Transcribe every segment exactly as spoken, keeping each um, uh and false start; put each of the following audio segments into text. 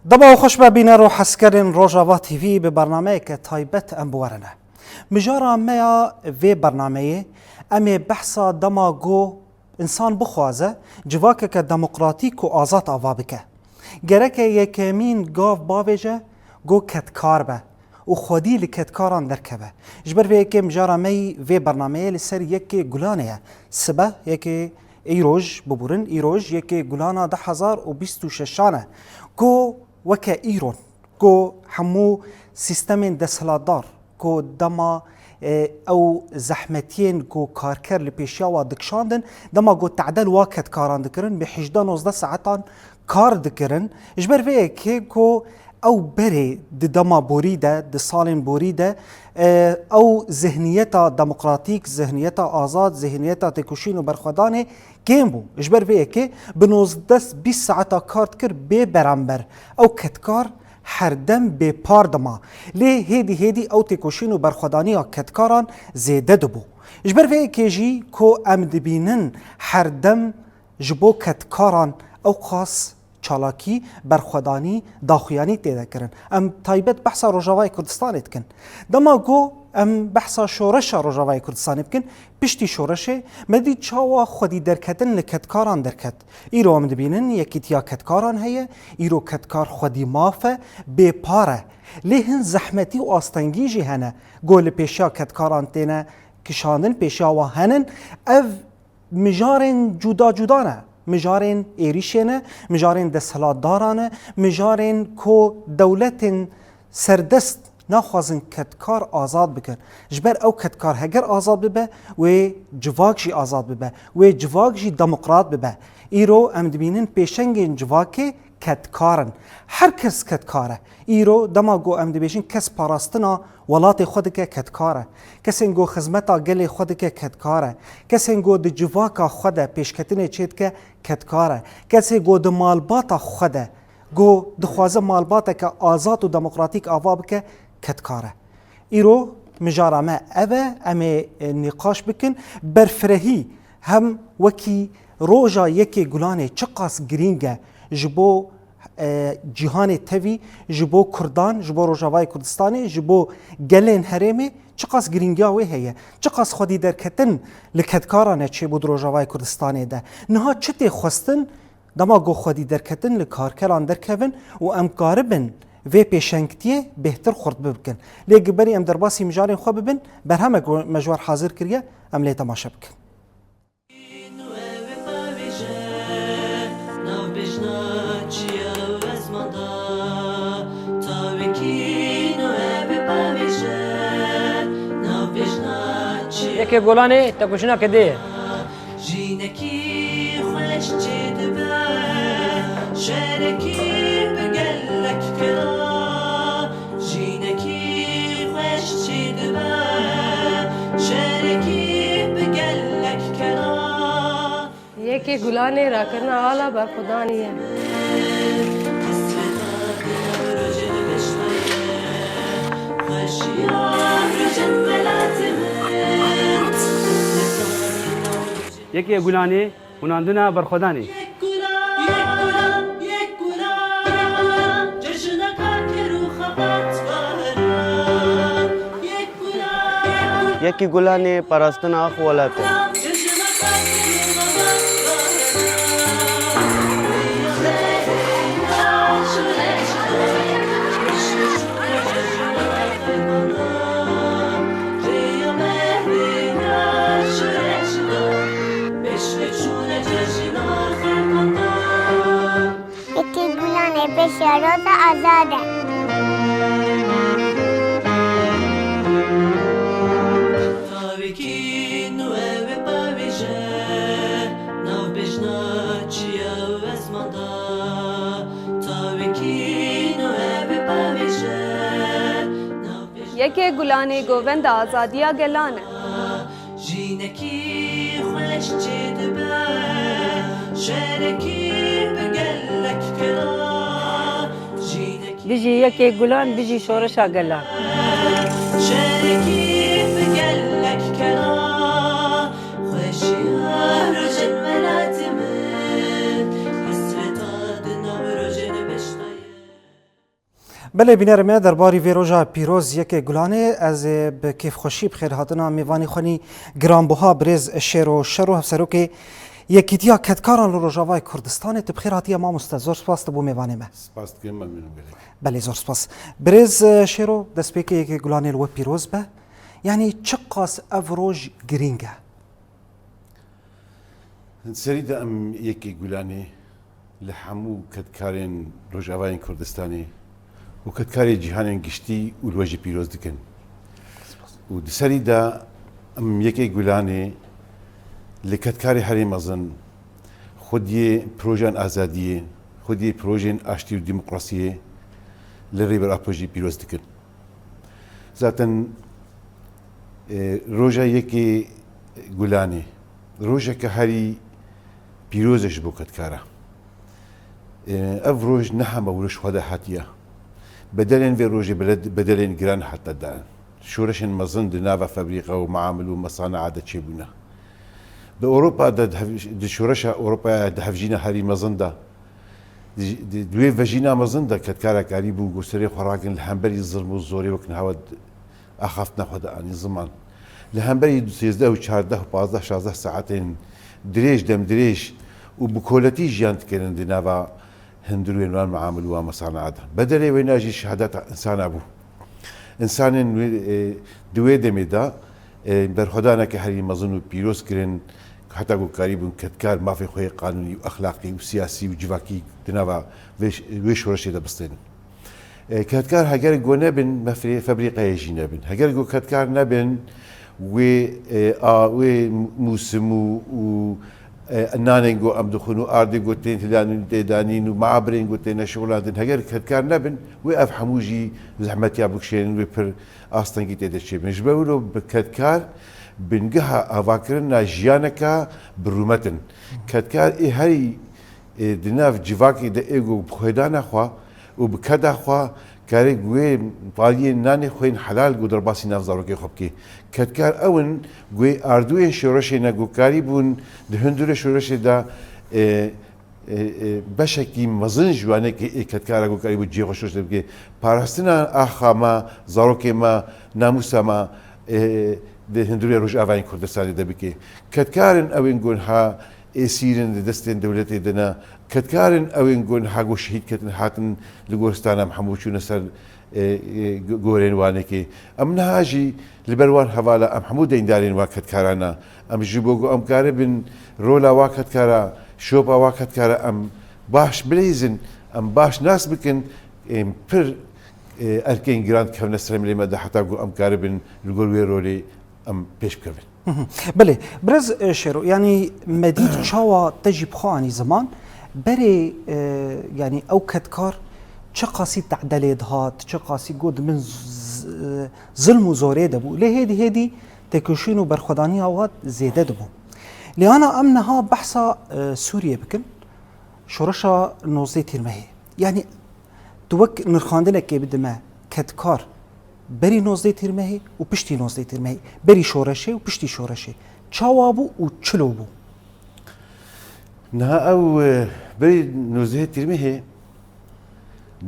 Dema we xweş be bîner û hezkerên Rojava T V, bi bernameyeke taybet em bi we re ne. Mijara me ya vê bernameyê, em ê behsa dema ku însan bixwaze civakeke demokratîk û azad ava bike. Gereke yekemîn gav bavêje ku kedkar be û xwedî li kedkaran derkeve. Ji ber vê yekê mijara me yî vê bernameyê li ser yekê Gulanê ye. Sibe yekê, îroj, biborin, îroj yekê Gulana du hezar û bîst û şeşan e, ku weke îro, ku hemû sîstemên desthilatdar, ku dema, e, ew zehmetiyên ku karker li pêşiya wa dikişandin, dema ku tedel wa kedkaran dikirin, bi hejdeh nozdeh saetan kar dikirin. Ji ber vê yekê ku ew berê di dema borî de, di salên borî de, e, ew zihniyeta demokratîk, zihniyeta azad, zihniyeta têkoşîn û berxwedanê kêm bû. Ji ber vê yekê bi nozdeh bîst saeta kar dikir bê beramber. Ew kedkar herdem bêpar dima. Lê hêdî hêdî ew têkoşîn û berxwedaniya kedkaran zêde dibû. Ji ber vê yekê jî ku em dibînin herdem ji bo kedkaran ew qas çalakî, berxwedanî, daxuyanî tê de kirin. Em taybet behsa Rojavayê Kurdistanê dikin. Dema ku em behsa şoreşa Rojavayê Kurdistanê bikin, piştî şoreşê me dî çawa xwedî derketin li kedkaran derket. Îro em dibînin yekîtiya kedkaran heye, îro kedkar xwedî maf e, bêpar e. Lê hin zehmetî û astengî jî hene, ku li pêşiya kedkaran têne kişandin, pêşiya wa henin. Ev mijarên cuda cuda ne. Mijarên êrîşê ne, mijarên desthilatdaran e, mijarên ku dewletên serdest naxwazin kedkar azad bikin. Ji ber ew kedkar heger azad bibe, wê civak jî azad bibe, wê civak jî demokrat bibe. Îro em dibînin pêşengên civakê kedkar in. Her kes kedkar e. Îro dema ku em dibêjin kes parastina welatê xwe dike kedkar e. Kesên ku xizmeta gelê xwe dike kedkar e. Kesên ku di civaka xwe de pêşketinê çêdike kedkar e. Kesê ku di malbata xwe de ku dixwaze malbateke azad û demokratîk ava bike kedkar e. Îro mijara me ev e, em ê, e, nîqaş bikin. Berfirehî hem wekî roja yekê Gulanê çiqas girîng e ji bo, e, cîhanê tevî, ji bo Kurdan, ji bo Rojavayê Kurdistanê, ji bo gelên herêmê çiqas girîngiya wê heye. Çiqas xwedî derketin li kedkaran e çêbû di Rojavayê Kurdistanê de. Niha çi tê xwestin? Dema ku xwedî derketin li karkeran derkevin û em karibin vê pêşengtiyê bêhtir xurt bibikin. Lê gi berî em derbasî mijarên xwe bibin, berhemek me ji we re hazir kiriye, em lê temaşe bikin. Yekê Golanê têkoşîna kedê ye. Jînekî xweş çêdibe, şerekî bi gelek keda. Jînekî xweş çêdibe, şerekî bi gelek keda. Yekê Gulanê rakirina ala berxwedanî ye. Xweşiya rojên welatê min. Yekê Gulanê hûnandina berxwedanê. Yek Gulan, yek Gulan, yek Gulan, cejna karker û xebatkaran. Yek Gulan, yek Gulan, yekî Gulanê parastina ax û welat e. Cejna karker û xebatkaran. Yekê Gulanê pêşiya roja azad e. Tawekî nû ew ê pavêje, nav bejna çiya û ezman da. Tawekî nû ew ê pavêje, nav bejna Yekê Gulanê govenda azadiya gelan e. Jînekî xweş çêdibe, şerekî bi gelek keda. Jînekî Bijî Yekê Gulan, bijî şoreşa gelan. Şerekî bi gelek keda. Xweşiya rojên welatê min, hesreta di nav rojên beşna ye. Belê bînerê me, derbarî vê roja pîroz yekê Gulanê, ez ê bi kêfxweşî bi xêrhatina mêvanê xwe nî giranbuha birêz Şêro Şero, hevserokê Yekîtiya Kedkaran li Rojavayê Kurdistanê. Tu bi xêr hatiye mamoste, zor spas tu bû mêvanê me. Spas dikim, memnûn im gelek. Belê, zor spas. Birêz, e, Şêro, destpêkê yekê Gulanê li we pîroz be. Yanî çiqas ev roj girîng e? Serî de em yekê Gulanê li hemû kedkarên Rojavayên Kurdistanê û kedkarê cîhanên giştî û li we jî pîroz dikin. Û di serî de em yekê Gulanê li kedkarê herî mezin, xwediyê projeyan azadiyê, xwediyê projeyên aştî û demokrasiyê li Rêber Apo jî pîroz dikin. Zaten, e, roja yekê Gulanê, rojeke herî pîroz e ji bo kedkara. E, ev roj ne hema wilo ji xwe de hatiye. Bedelên vê rojê bele-, bedelên giran hatine dan. Şoreşên mezin di nava febrîqe û meamil û mesanaa de çêbûne. Di Ewropa de, di hev-, di şoreşa Ewropaya, di hevjîna herî mezin de, di, di, di wê vejîna mezin de kedkara karîbû ku serê xwe rakin li hemberî zilm û zorê wek niha we axaftina xwe de anî ziman. Li hemberî sêzdeh û çardeh û pazdeh şazdeh saetên dirêj, dem dirêj û bi koletî jiyan dikirin di nava hundirên wan meamil û wan mesanaa de. Bedelê wêna jî şehadeta insana bû. Însanên wê, e, di wê demê de, e, berxwedaneke herî mezin û pîroz kirin, heta ku karîbûn kedkar mafê xwe yê qanûnî û exlaqî û siyasî û civakî di nava vê, wê şoreşê de bistênin. E, kedkar heger ku nebin, mefrê-, febrîqeyê jî nebin. Heger ku kedkar nebin, wê, e, a, wê mûsim û, û, e, nanên ku em dixwin û ardê ku tên hilanîn tê danîn û meabirên ku têne şixulandin, heger kedkar nebin, wê ev hemû jî zehmetiya bikişênin, wê pir astengî tê de çêbin. Ji ber wilo bi kedkar bingeha avakirina jiyaneke bi rûmet in. Kedkar ê herî, e, di nav civakê de ê ku bi xwedana xwe û bi keda xwe karê ku wê pariyên nanê xwe yên helal ku derbasî nav zarokê xwe bike. Kedkar ew in ku wê ardûyên şoreşê ne ku karîbûn di hundirê şoreşê de, e, e, e, beşekî mezin ji wanekê ê kedkara ku karîbû cihê xwe şoreşê bike. Parastina axa me, zarokê me, namûsa me, e, di hundirê Rojavayên Kurdistanê de bike. Kedkar in ew ên ku niha êsîr in di destên dewletê de ne. Kedkar in ew ên ku niha ku şehîd ketin hatin li goristana em hemû çûne ser, e, e, go-, gorên wanekê. Em niha jî li ber wan hevala em hemû deyndarên wan kedkaran ne. Em ji bo ku em karibin rola wa kedkara, şopa wa kedkara em baş bileyzin, em baş nas bikin, em pir, e, erkên giran dikevne ser milê me de heta ku em karibin li gor wê rolê em pêş bikevin. Hı hı. Belê, birêz, e, Şêro, yanî me dît çawa te jî bi xwe anî ziman, berê, e, yanî ew kedkar çiqasî te'delê dihat, çiqasî got min z-, z-, zilm û zorê de bû. Lê hêdî hêdî têkoşîn û berxwedaniya wan zêde dibû. Lê ana em niha behsa, e, Sûriyê bikin, şoreşa nozdeh Tîrmehê. Yanî tu wek nirxandinekê bide me, kedkar berî nozdeh Tîrmehê û piştî nozdeh Tîrmehê, berî şoreşê û piştî şoreşê çawa bû û çilo bû? Niha ew, e, berî nozdeh Tîrmehê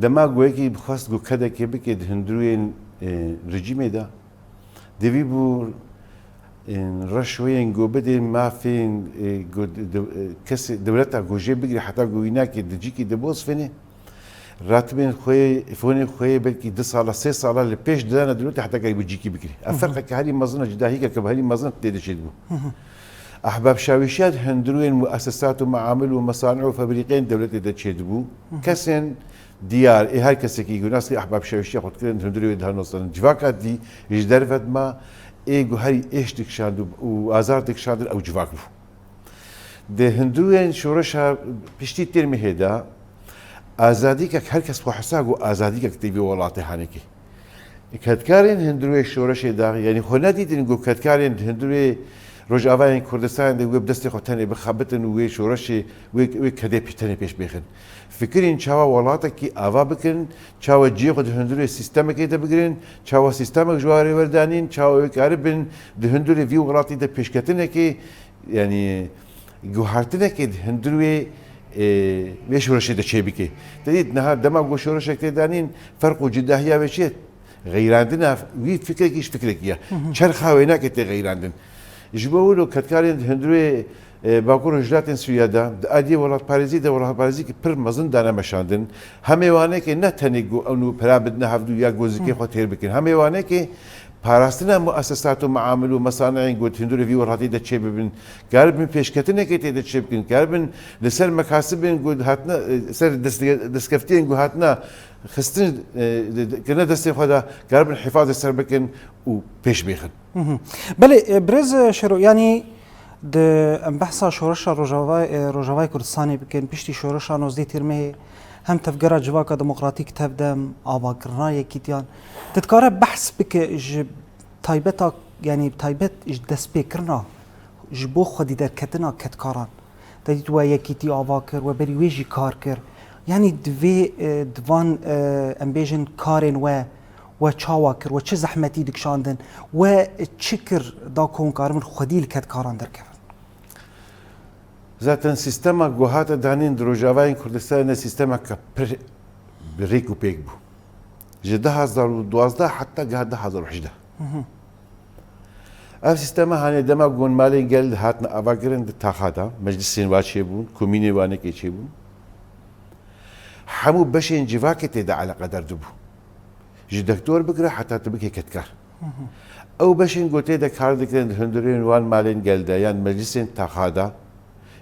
dema ku yekî bixwest ku kedekê bike di hundirûyên, e, rejîmê de, divî bû, e, reşweyên ku bidê mafên, e, ku de-, de-, e, kesê dewleta ku jê bigire heta ku wî nake di cîkî de bosfêne, ratibên xwe, fonên xwe belkî du sala, sê sala li pêş didana dewletê heta ku wî cîkî bigire. Ev Hı hı. ferqeke herî mezin e, cudahîkeke herî mezin tê de çêdibû. Hı hı. Ehbab şawîşiya di hundirûyên muesesat û meamil û mesanî û febrîqeyên dewletê de çêdibû. Hı hı. Kesên diyar, ê her kesekî ku nasî ehbab şawîşiya xwe dikirin, di hundirê wê diha nozdeh. Civaka dî ji derve dima, ê ku herî êş dikişand û, û azar dikişandin ew civak bû. Di hundirûyên şoreşa piştî Tîrmehê de azadîkek her kes xwe hisa ku azadîkek tê vê welatê hanekê. Kedkarên hundirûyê şoreşê de, yanî xwe nedîtin ku kedkarên di hundirûyê Rojavayên Kurdistanê de wê bi destê xwe tenê bixebitin û wê şoreşê, wê, wê kedê pê-, tenê pêş bêxin. Fikirîn çawa welatekî ava bikin, çawa cihê xwe di hundirê sîstemekê de bigirin, çawa sîstemek ji wan re werdanîn, çawa wê karibin di hundirê vî welatî de pêşketinekê, yanî guhartinekê di hundirê, Ê, vê şoreşê de çêbike. Te dît niha dema ku şoreşek tê danîn, ferq û cidahiya wê çi ye? Xeyrandina wî fikrekî ji fikrekî ye. Hı hı. Çerxa wênakê tê xeyrandin. Ji bo wilo kedkarên di hundirê, e, Bakur Rojhilatên Sûriya de, di aliyê welatparêzî de welatparêzî ki pir mezin dane meşandin. Hemê wanekê ne tenê ku ew nû pera bidine hevdû ya ku zikê Hı. xwe têr bikin. Hemê wanekê parastina muesesat û meamil û mesaneyên ku di hundirê vî welatî de çêbibin, karibin pêşketinekê tê de çêbikin, karibin li ser mekasibên ku hatine, e, ser dest-, destkeftiyên ku hatine xistin, e, de, de, kirine destê xwe de, karibin hifazê ser bikin û pêş bêxin. Hı hı. Belê, e, birêz, e, Şero, yanî di em behsa şoreşa Rojava, e, Rojavayê Kurdistanê bikin, piştî şoreşa nozdeh Tîrmehê hem tevgera Civaka Demokratîk Tevdem, avakirina yekîtiyan. Tu dikare behs bike ji taybeta, yanî taybet ji destpêkirina, ji bo xwedî derketina kedkaran. Te dît we yekîtî ava kir, we berî wê jî kar kir. Yanî di vê, e, di van, e, em bêjin karên we, we çawa kir, we çi zehmetî dikişandin, we çi kir da ku hûn karibin xwedî li kedkaran derkevin? Zaten sîstema ku hate danîn di Rojavayên Kurdistanê ne sîstemeke pir bi rêk û pêk bû. Ji du hazar û duwazdeh heta giha du hazar û hejdeh. Hı hı. Ev sîstema hanê dema ku malên gel hatine avakirin di taxa de, meclisên wa çêbûn, komînê wanekê çêbûn. Hemû beşên civakê tê de eleqedar dibû. Ji dektor bigire heta tu bikê kedkar. Hı hı. Ew beşên ku tê de kar dikirin di hundirên wan malên gel de yan meclisên taxa de,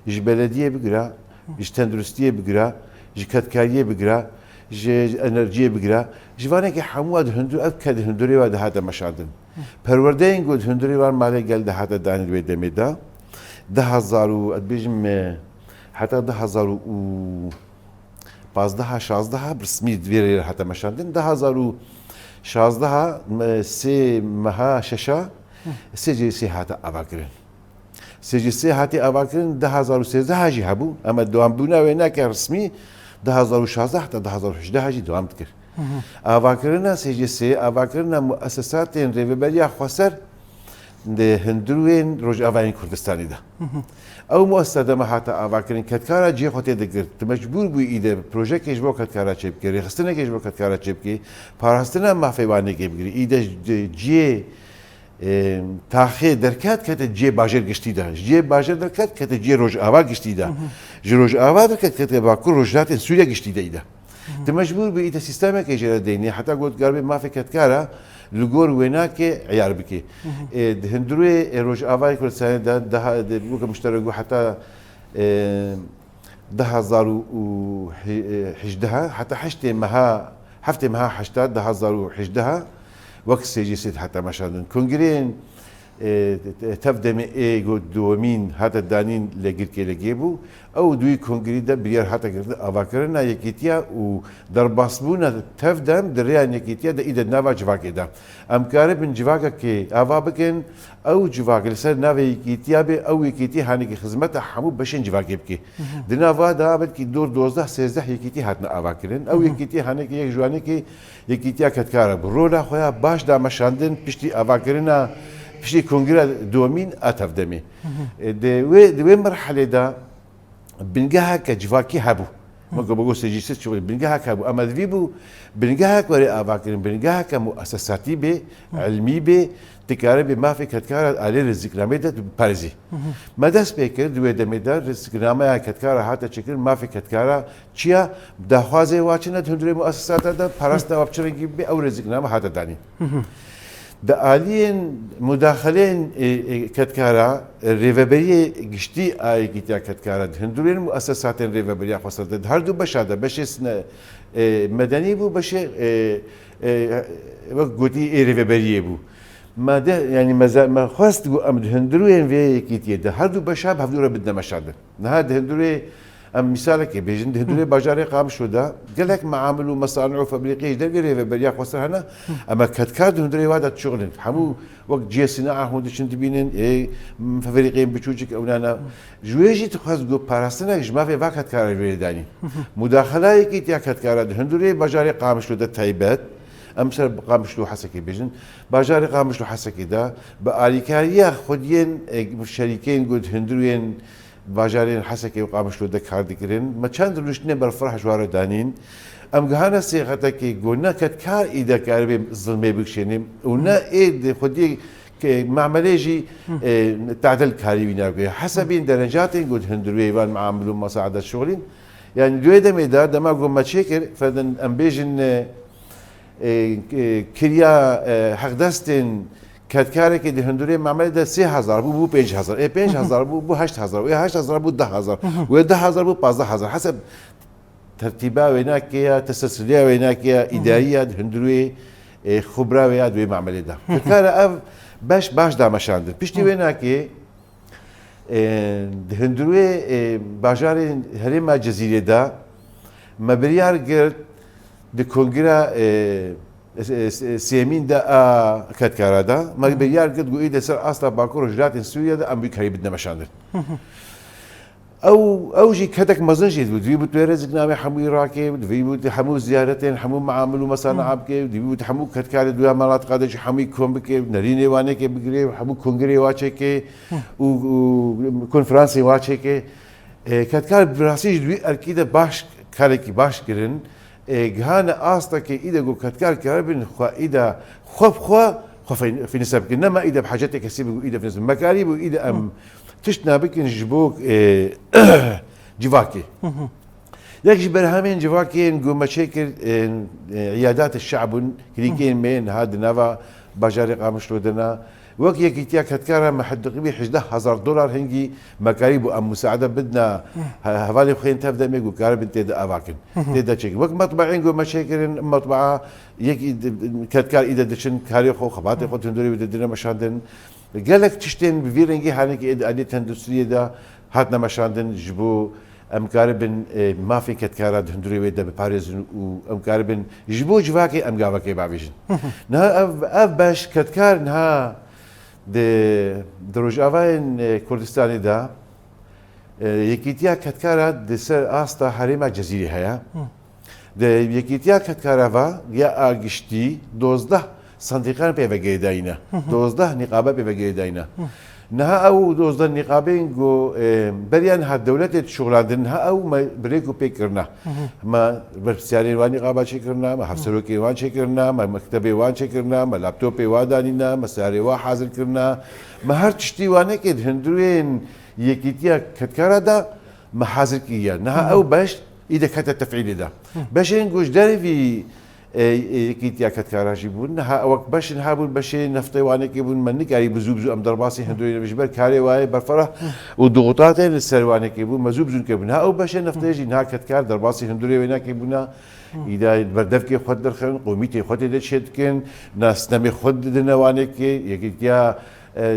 ji belediyê bigire, ji tenduristiyê bigire, ji kedkariyê bigire, ji enerjiyê bigire, ji vanekê hemû di hundir-, ev ke di hundirê we de hate meşandin. Hı. Perwerdeyên ku di hundirê wan malê gel de hate danîn di wê demê de, du hazar û, ez dibêjim, e, heta du hazar û pazdeh şazdeha bi resmî di vê rê hate meşandin. Du hazar û şazdeha, me, sê meha şeşa, Hı. S C S hate avakirin. S C S hatî avakirin du hazar û sêzdeh jî hebû, ema dewambûna wê neke resmî du hazar û şazdeh heta du hazar û hejdeh jî dewam dikir. Hı hı. Avakirina S C S, avakirina muesesatên Rêveberiya Xweser di hundirên Rojavayên Kurdistanê de. Hı hı. Ew muesese dema hate avakirin, kedkara cihê xwe tê digirt. Tu mecbûr bûyî îde projekê ji bo kedkara çêbikî, rêxistinekê ji bo kedkara çêbikî, parastina mafê wanekê bigirî. Îde ji cihê Ê, taxê derket kete cihê bajêr giştî de. Ji cihê bajêr derket kete cihê Rojava giştî de. Hı hı. Ji Rojava derket kete Bakur Rojhilatên Sûriye giştî de îde. Hı hı. Tu mecbûr bî îte sîstemekê jê re deynê. Heta got garbê mafê kedkara li gor wênakê eyar bikê. Hı hı. Ê, di hundirê, ê, Rojavayê Kurdistanê de daha, de, weke miştere got heta, ê, du hazar û hejdeh, heta heştê meha, heftê meha heşta du hazar û hejdeh wek S C S heta meşandin. Kongreyên, e, te-, Tevdemê ê got duyemîn hate danîn li Girkê li Gê bû. Ew duyî kongrî de biryar hate girtin avakirina yekîtiya û derbasbûna Tevdem di rêya yekîtiya de îde nava civakê de. Em karibin civakekê ava bikin, ew civak li ser navê yekîtiya bê, ew yekîtî hanekî xizmeta hemû beşên civakê bike. Hı hı. Di nav wa de belkî dor dozdeh sêzdeh yekîtî hatine avakirin. Ew Hı hı. yekîtî hanekî yek ji wanekî yekîtiya kedkara bû. Rola xwe ya baş da meşandin piştî avakirina, piştî kongira domîn a Tevdemê. Hı hı. E, di wê, di wê merhelê de bingeheke civakî hebû. Hı. Weke bigot S C S çi bingehek hebû. Ema di vî bû bingehek were avakirin, bingeheke muesesatî bê, Hı. ilmî bê, dikare bê mafê kedkara alê rêziknamê de biparêzî. Hı hı. Me dest pê kir, di wê demê de rêziknameya kedkara hate çêkirin, mafê kedkara çiya, daxwazê wa çi ne di hundirê muesesata de, parastina wa bi çi rengî bê, ew rêzikname hate danîn. Hı hı. Di aliyên mudaxileyên, e, e, kedkara, e, rêveberiyê giştî a yekîtiya kedkara di hundirên muesesatên rêveberiya xweser de, di her du beşa de, beşê sine-, e, medenî bû, beşê, e, e, wek gotî ê rêveberiyê bû. Me de, yanî me ze-, me xwest ku em di hundirên vê yekîtiyê de her du beşa bi hevdû re bidine meşandin. Niha di hundirê, em mîsalekê bêjin, di hundirê Hı. bajarê Qamişlo de gelek meamil û mesanî û febrîqeyê ji dervê rêveberiya xweser hene, Hı. em e kedkar di hundirê wa de dişuxulin. Hemû wek cihê sînaa hûn diçin dibînin, ê, febrîqeyên biçûçik ewna ne. Hı. Ji wê jî dixwest ku parastinek ji mafê va kedkara vê danîn. Hı hı. Mudaxila yekîtiya kedkara di hundirê bajarê Qamişlo de taybet, em ser Qamişlo Hesekê bêjin, bajarê Qamişlo Hesekê de bi alîkariya xwediyên, ê, şerîkeyên ku di hundirên bajarên Hesekê û Qamişlo de kar dikirin. Me çend rûniştinê berfireh ji wan re danîn. Em gihane sêxetekê ku ne kedkar îde karibê zilmê bikişêne û ne ê di xwediyê ke mamelê jî, e, tadil karî wî nake. Hesebîn derecatên ku di hundirwê van maamil û mesaada şixulîn. Yani di wê demê de, dema ku me çêkir, fedin em bêjin, e, e, e, kiriya, e, heqdestên kedkarekê di hundirê mamelê de sê hezar bû, bû pênc hezar. Ê pênc hezar bû, bû heşt hezar. Ê heşt hezar bû deh hezar. Wê deh hezar bû pazdeh hezar. Heseb tertîba wênakê ya, teselsiliya wênakê ya, îdariya di hundirê, e, xubra wê ya di wê mamelê de. Kedkara ev beş baş dameşandin. Piştî wênakê, e, di hundirê, e, bajarên herêma Cezîrê de me biryar girt di kongira, e, e, e, sêmîn de a kedkara de. Me biryar girt ku îde ser asta Bakur û Rojhilatên Sûriye de em wî karî bidine meşandin. Ew, ew jî kedek mezin jî dibû. Divî bû tu wê rêziknamê hemûyî rakê, divî bû tu hemû ziyaretên, hemû meamil û mesanaa bikê, divî bû tu hemû kedkarê duya manatıqa de jî hemûyî kom bikê, nerînê wanekê bigirê, hemû kongrê wa çêkê û, û konferansê wa çêkê. E, kedkar bi rastî jî di wî erkî de baş, karekî baş kirin. E, gihane astekê îde ku kedkar karibin xwe îde xwe bi xwe, xwe fîn-, fînise bikin. Nema îde bi hacetê kesî bû, îde fînise. Me karî bû îde em tişt nabikin ji bo, e, civakê. Yek ji berhemên civakê yên ku me çêkir, e, e, îyadat şe'b bûn, klînkên me niha di nava bajarê Qamişlo de ne. Wek Yekîtiya Kedkara me heqîqî bî hejdeh hezar dolar hingî me karî bû em musaade bidna he-, hevalên xwe yên tev de me ku karibin tê de ava kin. Tê de çêkin. Wek metbaên ku me çêkirin, metbaa yek, kedkar îde diçin karê xwe, xebatê xwe di hundirê wî de dine meşandin. Gelek tiştên bi vî rengî hanekî ê di aliyê tenduristiyê de hatine meşandin ji bo em karibin, e, mafê kedkara di hundirê wê de biparêzin û em karibin ji bo civakê em gavekê bavêjin. Niha ev, ev beş kedkar niha di, di rojavayên, e, Kurdistanê de, e, Yekîtiya Kedkara di ser asta herêma Cezîrê heye. Di Yekîtiya Kedkara ve ya a giştî dozdeh sendîqan pêvegirêdayî ne. Dozdeh nîqabe pêvegirêdayî ne. Niha ew dozdeh nîqabên ku, e, beriya niha dewletê dişuxlandin, niha ew me bi rêk û pêk kirine. Me berpirsiyarên wan nîqaba çêkirine, me hevserokên wan çêkirine, me mektebê wan çêkirine, me laptopê wan danîne, me seyarê wan hazir kirine. Me her tiştî wanekê di hundirên Yekîtiya Kedkara de me hazir kiriye. Niha ew beş îde kete tefîlê de. Beşên ku ji dervî, e, e, Yekîtiya Kedkara jî bûn. Niha wek beşên ha bûn, beşê neftê wanekê bûn. Me nikarî bi zû bi zû em derbasî hundirê ne, ji ber karê wayê berfireh û dixutatên li ser wanekê bûn. Me zû bi zû nekebûn. Niha ew beşê neftê jî niha kedkar derbasî hundirê wênakê bûne. Îda berdevkê xwe dirxin, komîtê xwe tê de çêdikin, nasnamê xwe didine wanekê, Yekîtiya, e,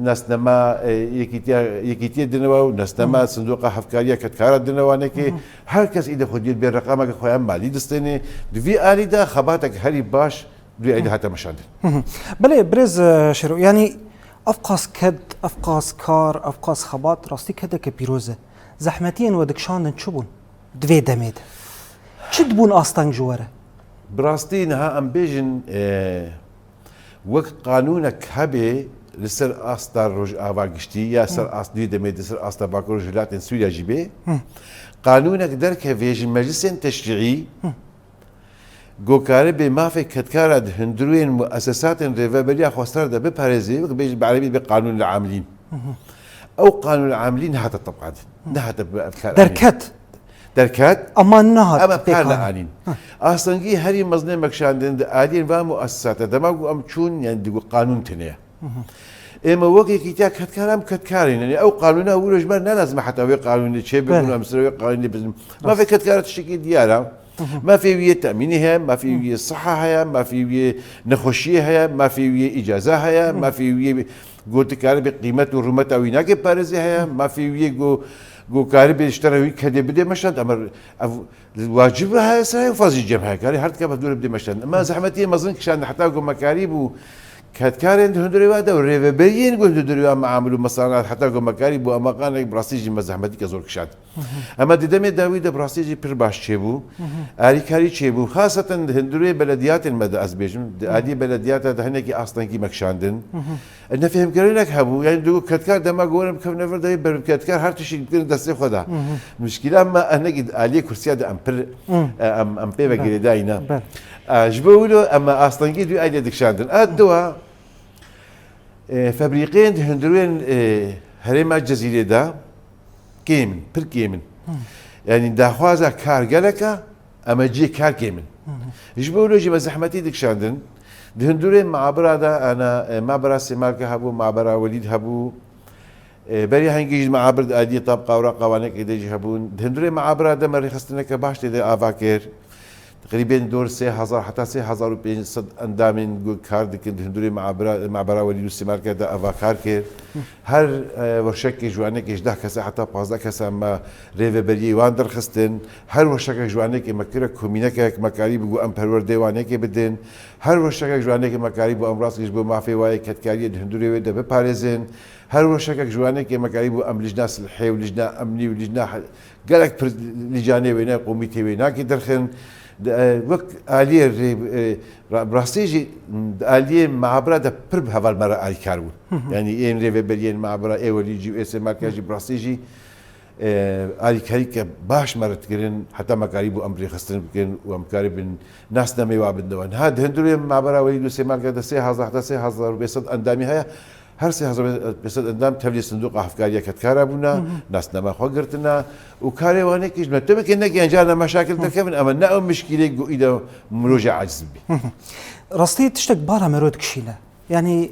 nasnama, e, Yekîtiya, Yekîtiyê dine wa û nasnama Sindoqa Hevkariya Kedkara dine wanekê. Her kes îde xwediyê bê reqameke xwe ya malî distênê. Di vî alî de xebatek herî baş duyê êdî hate meşandin. Belê, birêz, e, Şêro, yanî ev qas ked, ev qas kar, ev qas xebat rastî kedeke pîroz e. Zehmetiyên we dikişandin çi bûn di vê demê de? Çi dibûn asteng ji we re? Bi rastî niha em bêjin, e, wek qanûnek hebê li ser asta Rojava giştî ya ser ast-, duyê demê de ser asta Bakur Rojhilatên Sûriya jî bê, qanûnek derkeve ji meclisên teşrîî, ku karibê mafê kedkara di hundirên muesesatên rêveberiya xwestar de biparêzê, wek bêjin bi erebî dibê qanûn el amilîn. Ew qanûn el amilîn nehate tebqandin. Nehate bi-, bi kar anîn. Derket. Derket. Ama nehat Ama bi kar pêkanîn. neanîn. Astengî herî mezin ê me kişandin di aliyên van muesesate. Dema ku em çûn, yani digo qanûn tune ye. Ê me wek Yekîtiya Kedkar em kedkar in. Yani ew qanûna wilo ji me ne lazim e heta wê qanûnê çê bibin, Belê. em ser wê qanûnê bizin. Rast. Mafê kedkara tiştekî diyar e. Mafê wî yê temînê heye, mafê wî yê siha heye, mafê wî yê nexweşiyê heye, mafê wî yê îcaza heye, mafê wî yê gotikare bi qîmet û rûmeta wî nake parêzê heye, mafê wî yê go, go karibê ji te re wî kedê bidê meşand, ama ev wacib heye ser ew fazî cem heye, karê her dikare dûre bidê meşand. Ama zehmetiyê mezin kişand heta go me karî bû Kedkarên di hundirê we de û rêveberiyên ku di hundirê we meamil û mesanat heta ku me karî bû emaqanek bi rastî jî me zehmetîke zor kişand. Ema di demê dawî de bi rastî jî pir baş çêbû. Alîkarî çêbû. Xaseten di hundirê belediyatên me de ez bêjim. Di alî belediyata de hinekî astengî me kişandin. Nefhemkirinek hebû. Yani digot kedkar dema ku werin bikevine vir de ber kedkar her tiştî dikirin destê xwe de. Mişkîla me hinekî di aliyê kursiya de em pir, em, em pê ve girêdayî ne. Bel. E, ji bo wilo em astengî dû aliyê dikişandin. A diwa, e, febrîqeyên di hundirên, e, herêma Cezîrê de kêm in, pir kêm in. Yanî daxwaza kar gelek e, ema cihê kar kêm in. Ji bo wilo jî me zehmetî dikişandin. Di hundirên meabira de, ana, e, mabera Sêmalke hebû, mabera Welîd hebû. E, berî hengî jî meabir di aliyê tabqa û raqa wanekê de jî hebûn. Di hundirê meabira de me rêxistineke baş tê de ava kir. Teqrîbên dor sê hezar heta sê hezar û pênc sed endamên ku kar dikin di hundirê meabira, meabira Welîd û Sêmalke de ava kar kir. Her, e, weşekê ji wanekê ji deh kese heta pazdeh kese me rêveberiyê wan derxistin. Her weşekek ji wanekê me kire komînekek, me karî bû em perwerdê wanekê bidin. Her weşekek ji wanekê me karî bû em rastî ji bo mafê wayê kedkariyê di hundirê wê de biparêzin. Her weşekek ji wanekê me karî bû em lijna silhê û lijna emnî û lijna he-, gelek pir-, lîcanê wêne, komîtê wênakî derxin. Di, e, wek aliyê rê-, e, ra-, rastî jî di aliyê meabira de pir bi heval me re alîkar bûn. Yanî ên rêveberiyên meabira, ê welî jî û ê Sêmalke jî bi rastî jî, e, alîkarîke baş me re dikirin, heta me karî bû em rêxistin bikin û em karibin nasnameyê wa bin dewa. Niha di hundirê meabira Welîd û Sêmalke de sê hezar heta sê hezar û pênc sed endamî heye. Her sê hezar pênc sed endam tevlî sindoqa hevkariya kedkara bûne, nasnama xwe girtine û karê wanekî ji me tu bike ne genca ne meşakil derkevin, ema ne ew mişkîlê ku îda mirojê aciz bibî. Rastî tiştek bara mero dikişîne. Yanî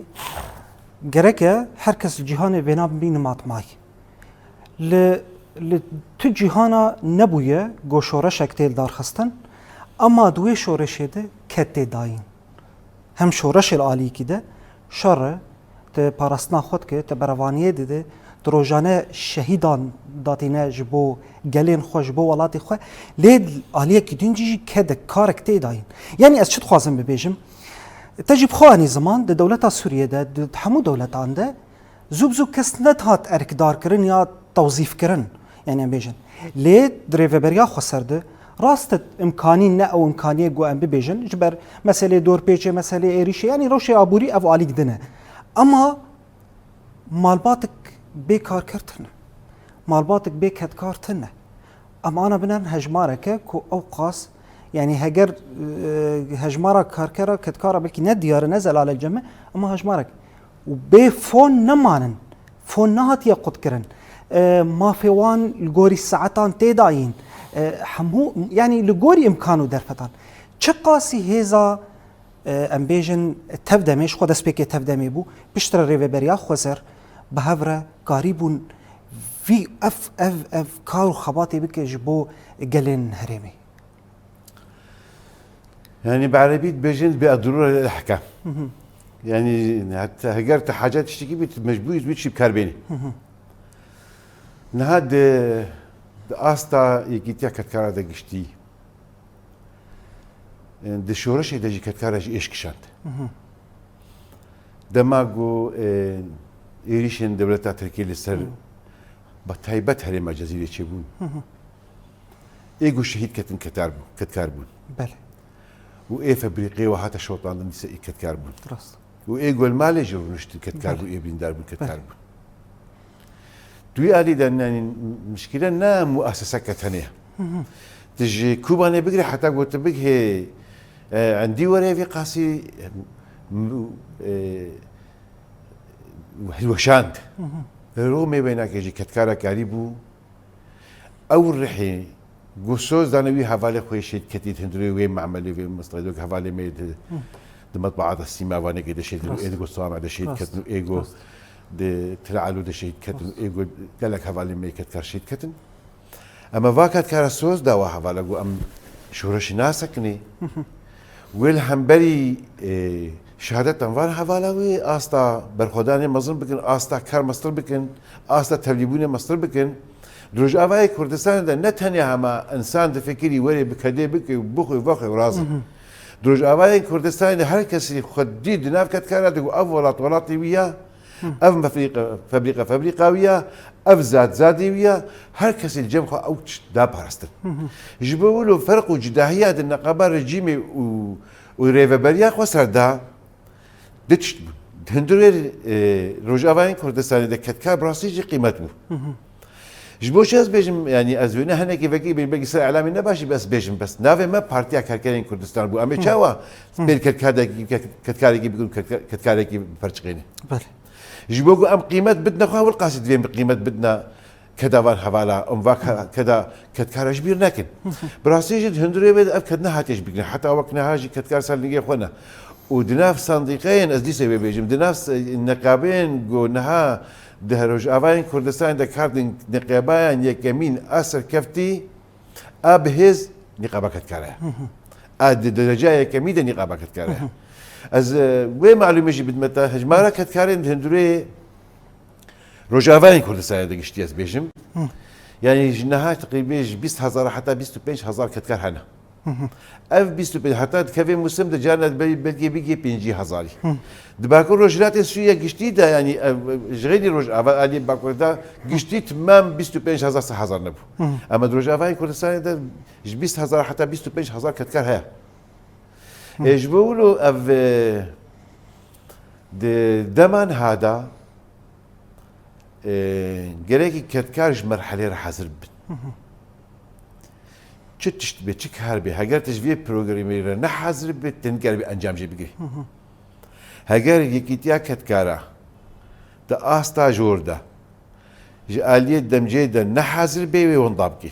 gereke her kes li cîhanê vêna bibî nimatmay. Li, li tu cîhana nebûye ku şoreşek tê lidarxistin, ema di wê şoreşê de ked tê dayîn. Hem şoreşê li aliyekî de şer e, tu parastina xwe dike, tu berevaniyê dide, tu rojane şehîdan datîne ji bo gelên xwe, ji bo welatê xwe. Lê aliyekî din jî kedek, karek tê dayîn. Yanî ez çi dixwazim bibêjim? Te jî bi xwe anî ziman, di dewleta Sûriyê de, di hemû dewletan de, zû bi zû kes nedihat erkdarkirin ya tewzîfkirin, yanî em bêjin. Lê di rêveberiya xweser de rast e, imkanî ne ew imkaniyê ku em bibêjin, ji ber meselê dorpêçê, meselê êrîşê, yanî rewşê aborî ev alîk din e. Ema malbatek bê karker tune. Malbatek bê kedkar tune. Em ana binen hejmareke ku ew qas, yanî heger, e, hejmara karkera kedkara belkî ne diyar e, ne zelal e cem e, ema hejmarek. Û bê fon nemanin. Fon nehatiye qutkirin. E, mafê wan li gorî saetan tê dayîn. E, hemû, yanî li gorî imkan û derfetan. Çiqasî hêza, e, em bêjin tevdemê, ji xwe destpêkê tevdemê bû, piştre rêveberiya xweser bi hev re karîbûn vî ev, ev, ev kar û xebatê bike ji bo gelên herêmê. Yani bi erebî dibêjin bi edrûre lehke. Yani heta heger te hacet tiştekî bî, tu mecbûr î wî çî bi kar bênî. Niha di, di asta yekîtiya kedkara de giştî, di şoreşê de jî kedkara jî êş kişand. Dema ku, e, êrîşên dewleta Tirkiyê li ser bi taybet herêma Cezîrê çêbûn. Ê ku şehîd ketin ketar bûn, kedkar bûn. Belê. Û ê febrîqê we hate şotandin dîse ê kedkar bûn. Rast. Û ê ku li malê jî rûniştin kedkar bûn, ê birîndar bûn, kedkar bûn. Tu wî alî de, yanî, mişkîle ne mueseseke tenê ye. Tu ji Kobanê bigire heta ku tu bigihê, e, endî were vî qasî, e, hilweşand. Romê wênakê jî kedkara karî bû. Ew rihê ku soz dane wî hevalê xwe yê şehîd ketî di hundirê wê memelê, wê mistedok hevalê me di, di metbaata Sîma Wanekê de şehîd ketin, ê ku Same de şehîd ketin, ê ku di Til Elo de şehîd ketin, ê ku gelek hevalê me yê kedkar şehîd ketin. Ema va kedkara soz da wa hevala ku em şoreşî nasekinê. Wê li hemberî, e, şehadetan van hevala wê asta berxwedanê mezin bikin, asta kar mestir bikin, asta tevlîbûnê mestir bikin. Di Rojavayê Kurdistanê de ne tenê hema însan difikirî werê bi kedê bike û bixwe vexwe û razê. Di Rojavayên Kurdistanê de her kesî xwe dî di nav ketkara digo ev welat welatê wî ya, ev mefrîqe, febrîqe, febrîqa wî ya, ev zad zadê wî ya, her kesî li cem xwe ew tişt da parastin. Ji bo wilo ferq û cudahiya di neqeba rejîmê û, û rêveberiya xwe ser da, du tişt bûn. Di hundirê, e, Rojavayên Kurdistanê de ketkar bi rastî jî qîmet bû. Ji bo çi ez bêjim, yanî ez wêne hinekî vekî bê-, belkî ser elamê ne baş e, bes bêjim, bes navê me Partiya Karkerên Kurdistan bû. Em ê çawa pêl ketkarekî, ket-, ketkarekî bikin, ketka-, ketkarekî biperçiqêne? Belê. Ji bo ku em qîmet bidine xwe, wilqasî divê em qîmet bidine keda van hevala, em va ke-, keda ketkara ji bîr nekin. Bi rastî jî di hundirê wê de ev ked nehatiye ji bîr kirin. Heta wek niha jî ketkar ser lingê xwe ne. Û di nav sendîqeyên, ez dîsê wê bêjim, di nav se-, neqabên ku niha di Rojavayên Kurdistanê de kar din, neqebayan yekemîn a serkeftî, a bi hêz neqaba ketkara ye. A di dereceya yekemî de neqaba ketkara ye. Ez, e, wê malûmê jî bidime te, hejmara ketkarên di hundirê Rojavayên Kurdistanê de giştî ez bêjim. Yanî ji niha teqrîbê ji bîst hezar heta bîst û pênc hezar ketkar hene. Ev bîst û pênc heta dikeve mûsim de carna be-, belkî bigê pêncî hezarî. Di Bakur Rojhilatê Sûriye giştî de, yanî ev, ji xeyrî Rojava aliyê Bakur de giştî timam bîst û pênc hezar sê hezar nebû. Ama di Rojavayê Kurdistanê de ji bîst hezar heta bîst û pênc hezar ketkar heye. Ê, ji bo wilo ev, e, di dema niha de, e, gerekî kedkar ji merhelê re hazir bibin. Çi tişt be, çi kar be, heger tu ji vê programê re ne hazir be, tu nikare vê encam jê bigirî. Heger yekîtiya kedkara di asta jor de, ji aliyê demcê de ne hazir bê, wê wenda bikî.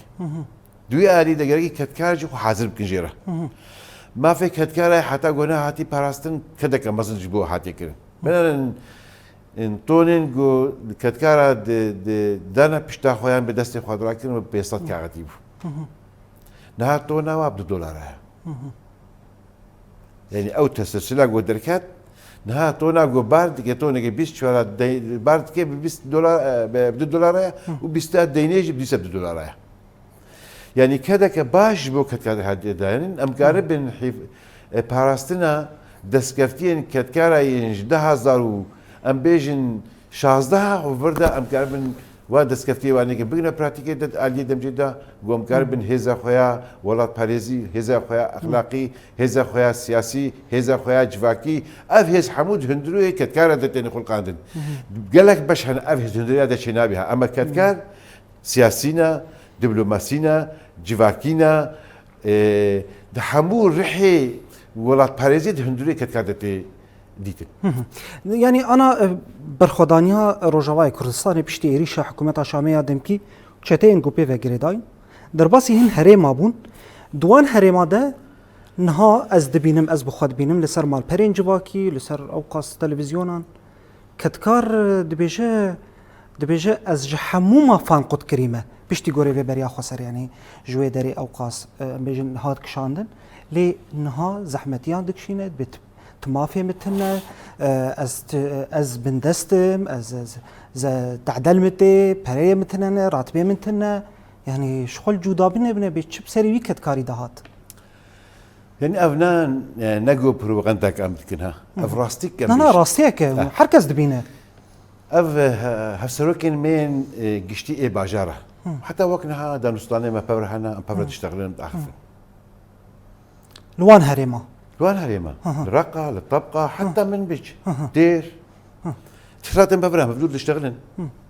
Di wî alî de gerekî kedkar jî xwe hazir bikin jê re. Mafê kedkara heta ku nehatî parastin kedeke mezin ji bo hatiye kirin. Binêrin, in tonên ku kedkara di, di dana pişta xwe yan bi destê xwe dirakirin û pênc sed kaxetî bû. Niha tona wa bi du dolara ye. Yanî ew teselsila ku derket, niha tona ku bar dike, toneke bîst çewra dey-, bar dike bi bîst dolar, e, bi du dolara ye û bîsta deynê jî bi du sed dolara ye. Yanî kedeke baş ji bo kedkarê hatiye dayînin, em karibin hîv-, e, parastina destkeftiyên kedkara yên ji du hezar û em bêjin şazdeh û vir de em karibin wa destkeftiyê wan neke bigine pratîkê de, aliyê demcê de, ku em karibin hêza xwe ya welatparêzî, hêza xwe ya exlaqî, hêza xwe ya siyasî, hêza xwe ya civakî, ev hêz hemû di hundirê kedkara de têne xulqandin. Gelek beş hene ev hêz di hundirê de çênabe ha. Ama kedkar siyasî ne, diplomasî ne, civakî ne, e, di hemû rihê welatparêzî di hundirê kedkar de tê dîtin. Yanî ana, e, berxwedaniya Rojavayê Kurdistanê piştî êrîşa hikûmeta Şamê ya demkî çeteyên ku pê ve girêdayîn, derbasî hin herêma bûn. Di wan herêma de niha ez dibînim, ez bi xwe dibînim li ser malperên civakî, li ser ewqas televîzyonan, kedkar, e, dibêje, dibêje, ez ji hemû mafan qut kirîme. Piştî gorê vê beriya xweser, yanî ji wê derê ewqas, e, em bêjin, hat kişandin. Lê niha zehmetiyan dikişîne, dibê tu, tu mafê min tune, e, ez ti-, ez bindest im, ez, ez, ze-, tedel min tê, pereyê min tune ne, ratibê min tune. Yanî ji xwe li cûdabûnê bine bê çi bi serê wî kedkarî de hat. Yanî ev ne, ne, ne go propagandek em dikin ha. Ev rastîk em Na, na, bêjin. Rastiyek e. Ha. Her kes dibîne. Ev, e, he-, hevserokên me yên, e, giştî ê bajara. Heta wek niha danûstanê me pevre hene, em pevre diştexilin, diaxifin. Li wan herêma. Li wan herêma. Hı hı. Li Reqa, li Tebqa, heta Minbic, Têr. Tişratên pevre em hevdû diştexilin.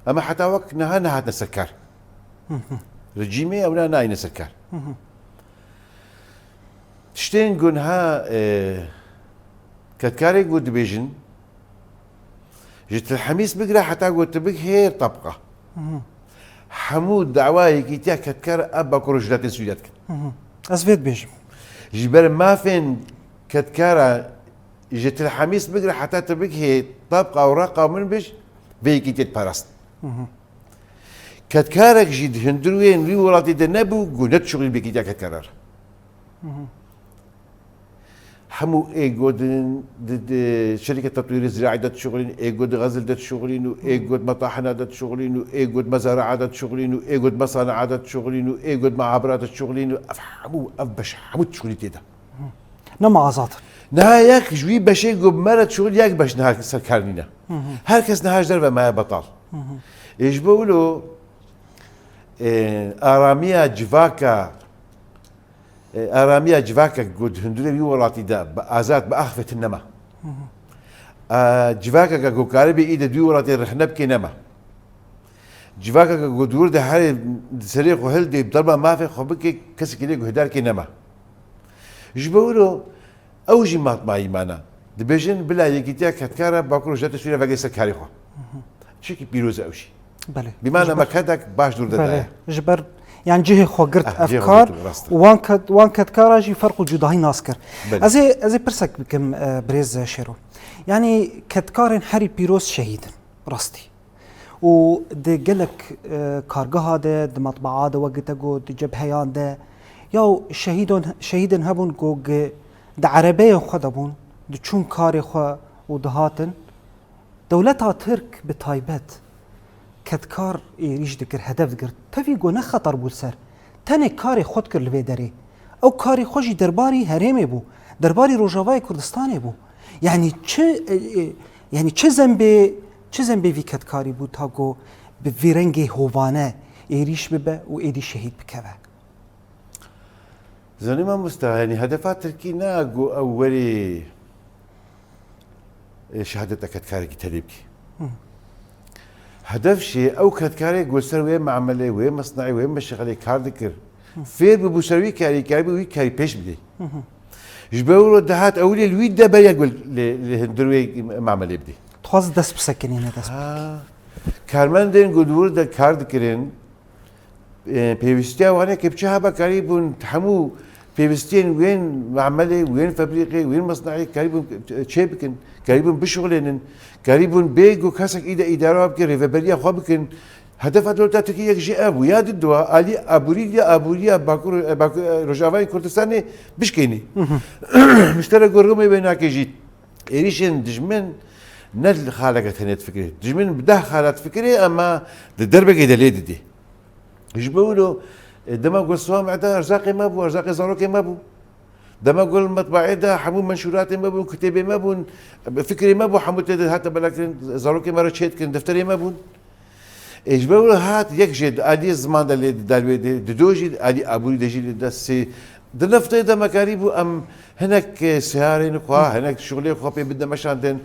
Ama heta wek niha nehatine ser kar. Rejîmê ewna nayîne ser kar. Tiştên ku niha, e, kedkarên ku dibêjin, ji Til Hemîs bigire heta ku tu bigihê Tebqa. Hemû dawa yekîtiya kedkar a Bakur Rojhilatê Sûriye dikin. Ez vê dibêjim. Ji ber mafên kedkara ji Til Hemîs bigire heta tu bigihê Tebqa û Reqa û Minbic vê yekîtiyê diparastin. Kedkarek jî di hundirên wî welatî de nebû, ku nedişuxulî bi yekîtiya kedkaran re. Hemû ê ku di, di, di şerîke tetwîrê ziraî de dişuxulîn, ê ku di xezil de dişuxulîn û ê ku di metahina de dişuxulîn û ê ku di mezaraa de dişuxulîn û ê ku di mesanaa de dişuxulîn û ê ku di meabira de dişuxulîn û ev hemû, ev beş hemû dişuxulî tê de. Nema azad. Niha yek ji wî beşê ku bi me re şixul yek beş niha ser kar nîne. Her kes niha ji derve maye betal. Ê ji bo wilo, e, aramiya civaka, e, aramiya civakek ku di hundirê wî welatî de bi azad, bi axifê tune nema. E, civakeke ku karibê î de di wî welatê rexne bike nema. Civakeke ku di wir de herê di serê xwe hildê bi telba mafê xwe bike, kesekî lê guhdarkê nema. Ji bo wilo ew jî matmayî mana. Dibêjin bila Yekîtiya Kedkara Bakur Rojhilata Sûriye vegere ser karê xwe. Çikî pîroz e ew jî. Belê. Bîmane me kedek baş dûr de daye. Ji ber, yan cihê xwe girt ev kar, wan ked, wan kedkara jî ferq û cudahî nas kir. Belê. Ez ê, ez ê pirsek bikim, e, birêz Şêro. Yanî kedkarên herî pîroz şehîd in. Rastî. Û di gelek, e, kargeha de, di matbaa de, wek te got, di cebheyan de, ya şehîdon, şehîdin hebûn ku gi-, di erebeyên xwe de bûn, diçûn karê xwe û dihatin. Dewleta Tirk bi taybet kedkar êrîş dikir, hedef dikir. Tevî ku ne xeter bû li ser. Tenê karê xwe dikir li vê derê. Ew karê xwe jî derbarî herêmê bû, derbarî Rojavayê Kurdistanê bû. Yanî çi, e, e, yanî çi zembê, çi zembê vî kedkarî bû ta ku bi vî rengê hovane êrîş bibe û êdî şehîd bikeve? Zanî mamosta, yanî hedefa Tirkî ne ku ew werê, e, şehadeta kedkarekî tevî bike. Hedef jî ew kedkarê ku ser wê memelê, wê misnaî, wê meşxelê kar dikir. Fêr bibû ser wî karî, karî bû wî karî pêş bidê. Ji ber wilo dihat ewilê li wî de beriya ku li, li hundir wê memelê bidê. Dixwaz dest bisekinîne, dest. Ha. Karmendên ku di wir de kar dikirin, e, pêwîstiya wan e ke bi çi heba karî bûn hemû pêwîstiyên wên memelê, wên febrîqê, wên misnaî karî bûn çê bikin, karî bûn bişuxulênin, karî bûn bê ku kesek î de îdara bike, rêveberiya xwe bikin. Hedefa dewleta Tirkî yek jî ev bû. Ya di dua alî aborî ya aboriya Bakur, e, Bakur, e, Rojavayê Kurdistanê bişkênî. Miştere gorgumê wê nake jî. Êrîşên dijmin ne li xaleke tenê difikirê. Dijmin bi deh xala difikirê, ema di derbekê de lê didê. Ji bo wilo, e, dema ku Swamê de erzaqê me bû, erzaqê zarokê me bû. Dema ku li metbaê de hemû menşûratê me bûn, kitêbê me bûn, fikrê me bû, hemû tê de hate belakirin, zarokê me re çêdikirin, defterê me bûn. Ê, ji ber wilo hat yek jê di aliyê ziman de lê dida li wê dê, dido jî di alî aborî de jî lê dida sê. Di neftê de me karî bû em hinek, e, seyarên xwe, hinek şixulê xwe pê bide meşandin.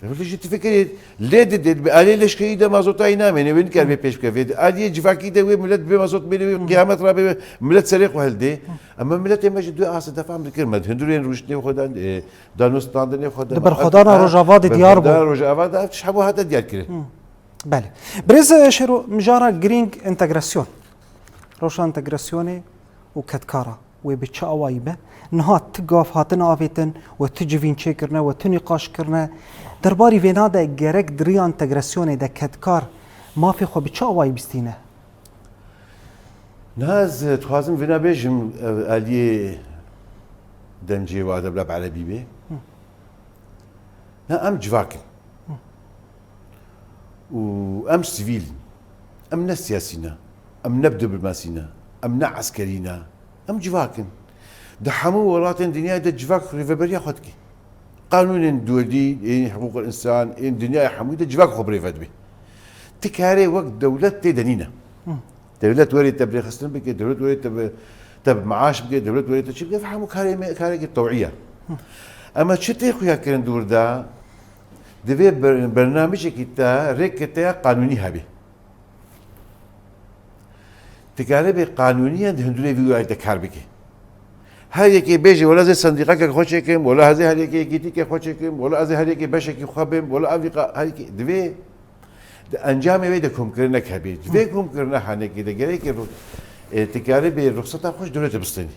Wilo jî tu fikirî lê didê, bi aliyê leşkerî de mazotayî namêne, wê nikar bê pêş bike. Vê di aliyê civakî de wê milet bê mazot bê wê qiyamet rabe, milet serê xwe hildê. Em miletê me ji du asê defa em dikir me. Di hundirên rûştinê xwe de, e, danûstandinê xwe de. Di berxwedana Rojava de diyar bû. Berxwedana Rojava de ev tişt hemû hate diyar kirin. Belê. Birêz Şêro, mijara girîng entegrasyon. Rewşa entegrasyonê û kedkara wê bi çi awayî be? Niha ti gav hatin avêtin, we ti civîn çêkirine, we ti nîqaş kirine. Derbarî vêna de gerek di riya entegrasyonê de kedkar mafê xwe bi çi awayî bistîne? Niha ez dixwazim vêna bêjim, ev aliyê demcê wa de bila bi erebî bê. Na em civak in. Û em sivîl in. Em ne siyasî ne. Em ne diplomasî ne. Em ne eskerî ne. Em civak in. Di hemû welatên dinyayê de civak rêveberiya xwe dike. Qanûnên dewletî, ên hiqûqil însan, ên dinyayê hemû de civak xwe bi rêve dibe. Ti karê wek dewlet tê de nîne. Dewlet werê te bi rêxistin bike, dewlet werê te bi, te bi meaş bike, dewlet werê te çi bike, ev hemû karê me, karekî tewî ye. Ema çi tê xuya kirin dûr de, divê ber-, bernamijekî te, rêkê te ya qanûnî hebê. Ti karê bê qanûnî yan di hundirê vî wayî de kar bike. Her yekê bêje, wela ez ê sendîqakek xwe çêkim, wela ez ê her yekê yekîtîkek xwe çêkim, wela ez ê her yekê beşekî xwe bêm, wela ev yîqa her yekê divê Di encamê wê de komkirinek hebê. Di vê komkirina hanekê de gerekê ru-, e, ti karî bê ruxseta xwe ji dewletê bistênî.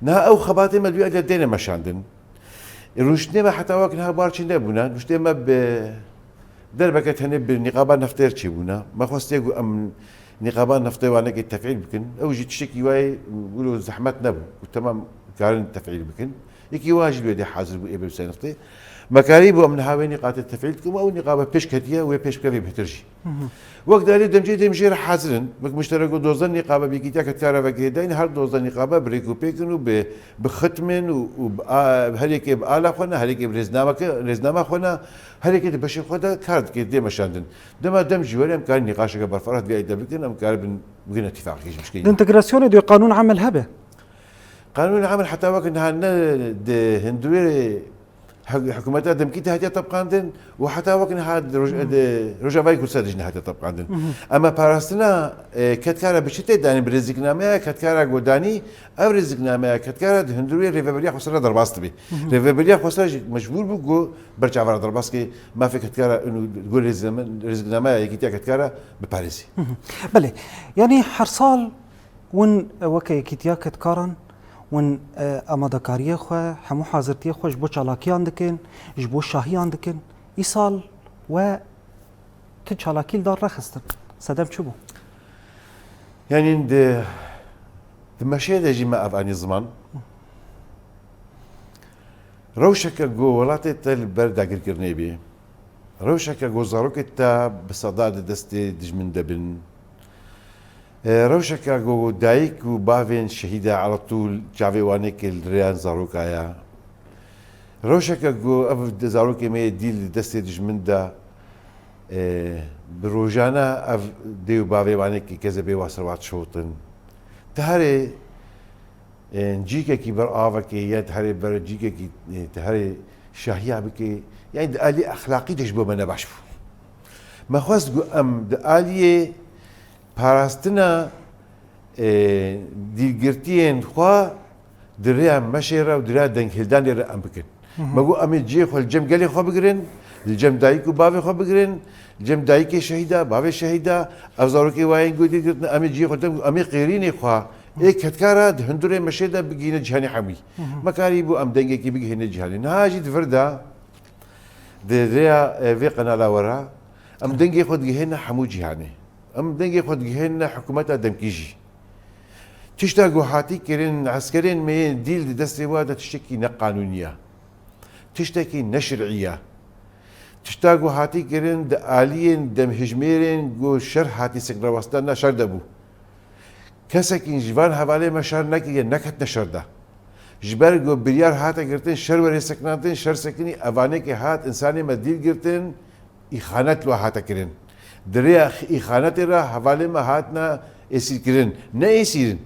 Niha ew xebatê me duya de têne meşandin. E, rûştinê me heta wek niha bar çê nebûne. Rûştinê me bi derbeke tenê bi nîqaba neftê re çêbûne. Me xwestiye ku em nîqaba neftê wanekê tefîl bikin. Ew jî tiştekî wayê wilo zehmet nebû. Û temam Karin tefîl bikin. Yekî wa jî wê dê hazir bû ê bi senextê. Me karî bû em niha wê nîqatê tefîl dikin, ew nîqabe pêş ketiye, wê pêş bikeve bêhtir jî. Wek dalê demcê dê em jê re hazir in. Wek muşterek û dozdeh nîqabe bi yekîtiya kedkara ve girêdayîn, her dozdeh nîqabe bi rêk û pêk in û bi, bi xitmên û, û bi a-, her yekê bi ala xwe ne, her yekê bi rêznameke, rêznama xwe ne, her yekê di beşê xwe de kar dike, dê meşandin. Dema dem jî were em karin nîqaşeke berfireh di vê ayî de bikin, em karibin bigihine tîfaqekê ji mişkê. Di întegrasyonê de qanûn emel hebe? Qanûn emel heta wek niha ne di hundirê hik-, hikûmeta demkî de hatiye tebqandin û heta wek niha di roj-, di Rojavayê Kurdistan de jî nehatiye tebqandin. Ema parastina, e, kedkara bi çi tê danî, bi rêziknameya kedkara ku danî, ev rêziknameya kedkara di hundirê Rêveberiya Xweser re derbas dibe. Rêveberiya Xweser jî mecbûr bû ku ber çava re derbas ke mafê kedkara û ku rêzikname-, rêziknameya yekîtiya kedkara biparêzî. Belê, yanî her sal Win, e, weke Yekîtiya Kedkaran, win, e, amadekariyê xwe, hemû hazirtiyê xwe ji bo çalakiyan dikin, ji bo şahiyan dikin. Îsal we tu çalakî li dar nexistin. Sedem çi bû? Yanî di, di meşê de jî me ev anî ziman. Rewşeke ku welatê te li ber dagirkirinê bê. Rewşeke ku zarokê te bi seda di destê dijmin de bin. E, rewşeke ku dayik û bavên şehîda elatûl çavê wanekê li rêyan zaroka ya. Rewşeke ku ev zarokê me yê dîl di destê dijmin de, e, bi rojane ev dê û bavê wanekê kezebê wa ser wa dişewtin. Te herê, e, cîkekî ber avekê ya te herê ber cîkekî, e, te herê şahiya bikê, yanî di alî exlaqî de ji bo me ne baş bû. Me xwest ku em di aliyê parastina, e, dîlgirtiyên xwe di rêya meşê re û di rêya denghêldanê re em bikin. Me got, em ê cihê xwe li cem gelê xwe bigirin, li cem dayik û bavê xwe bigirin, li cem dayikê şehîda, bavê şehîda, ev zarokê wayên ku dîlgirtin, em ê cihê xwe li dem, em ê qêrînê xwe ê kedkara di hundirê meşê de bigihîne cîhanê hemî. Me karî bû em dengekî bigihîne cîhanê. Niha jî di vir de, di rêya, e, vê qenala we re, em dengê xwe digihêne hemû cîhanê. Em dengê xwe digihêne hikûmeta demkî jî. Tişta ku hatî kirin, eskerên me yên dîl di destê we de tiştekî neqanûnî ye. Tiştekî neşirî ye. Tişta ku hatî kirin di aliyên demhijmêrên ku şer hatî seknewestan de şer de bû. Kesekî ji van hevalê me şer nekiriye, neketine şer de. Ji ber ku biryar hate girtin, şer were sekinandin, şer sekinî, evanekê hat, insanê me dîl girtin, îxanet li we hate kirin. Di rêya îxanetê re hevalê me hatine êsîrkirin. Ne êsîrin.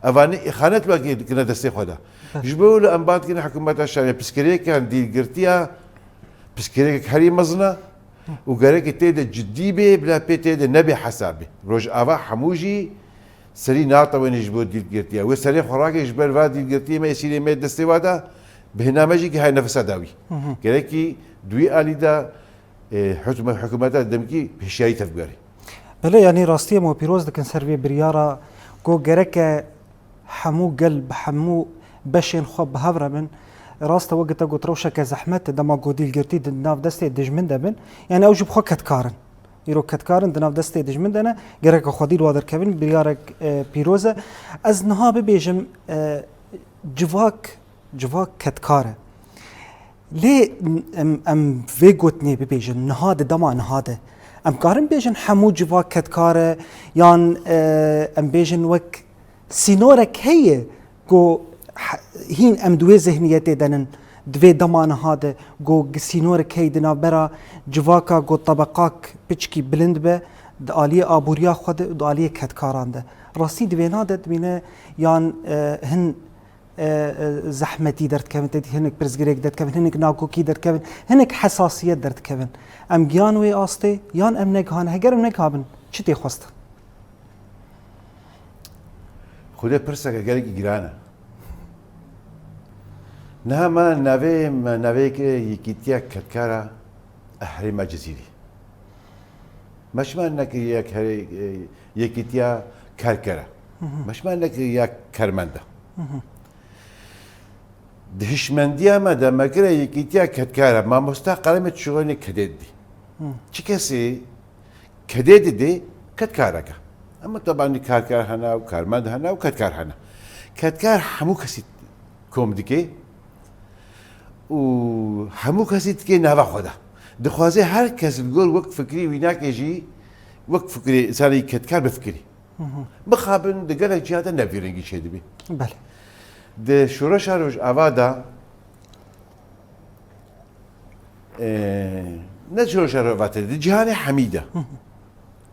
Evanê îxanet li we kir-, kirine destê xwe de. Ji bo wilo em bat kirin hikûmeta şerê piskirêkan dîl girtiya, piskirêkek herî mezin e û gerekê tê de cidî bê, bila pê tê de nebê hesabê. Rojava hemû jî serî natewêne ji bo dîlgirtiya. Wê serê xwe rake ji ber va dîlgirtiyê me, êsîrê me destê wa de, bihêna me jî gihaye nefesa dawî. Gerekî di wî alî de, e, hikûme-, hikûmeta demkî hişyarî tevbigere. Belê, yanî rastiyê me pîroz dikin ser vê biryara ku gereke hemû gel bi hemû beşên xwe bi hev re bin. Rast e, wek te got, rewşeke zehmet e, dema ku dîlgirtî di nav destê dijmin de bin. Yanî ew jî bi xwe kedkar in. Îro kedkar in, di nav destê dijmin de ne, gereke xwedî li wa derkevin, biryarek, e, pîroz e. Ez niha bibêjim, e, civak, civak kedkar e. Lê em, em vê gotinê bibêjin, niha di dema niha de. Em karin bêjin hemû civak kedkar e, yan, e, em bêjin wek sînorek heye ku he-, hîn em di wê zihniyetê de nin, di vê dema niha de ku sînorek heye di navbera civaka ku tebeqak piçkî bilind be, di aliyê aboriya xwe de û di aliyê kedkaran de. Rastî di vêna de dibîne yan, e, hin e, e, zehmetî derdikevin, te dî hinek pirsgirêk derdikevin, hinek nakokî derdikevin, hinek hesasiyet derdikevin. Em giyan wê astê, yan em negihane? Heger em negihabin, çi tê xwestin? Xwedê pirseke gelekî giran e. Niha me navê, me navê yekîtiya kedkara Herêma Cizîrî. Me çima nekiriye kerê-, e, yekîtiya kerkera? Me çima nekiriye kermenda? Di hişmendiya me de me kire yekîtiya kedkara. Mamosta qelemê çiwanê kedê didî. Çi kesê kedê didê, kedkareke. Ama tabanî karker hene û karmend hene û kedkar hene. Kedkar hemû kesî kom dike û hemû kesî dike nava xwe de. Dixwaze her kes li gor wek fikrî wî nake jî wek fikrê insanê kedkar bifikirî. Mixabin di gelek ciha de ne vî rengî çêdibî. Belê. Di şoreşa Rojava de, e, ne şoreşa Rojava te, di cîhanê hemî de.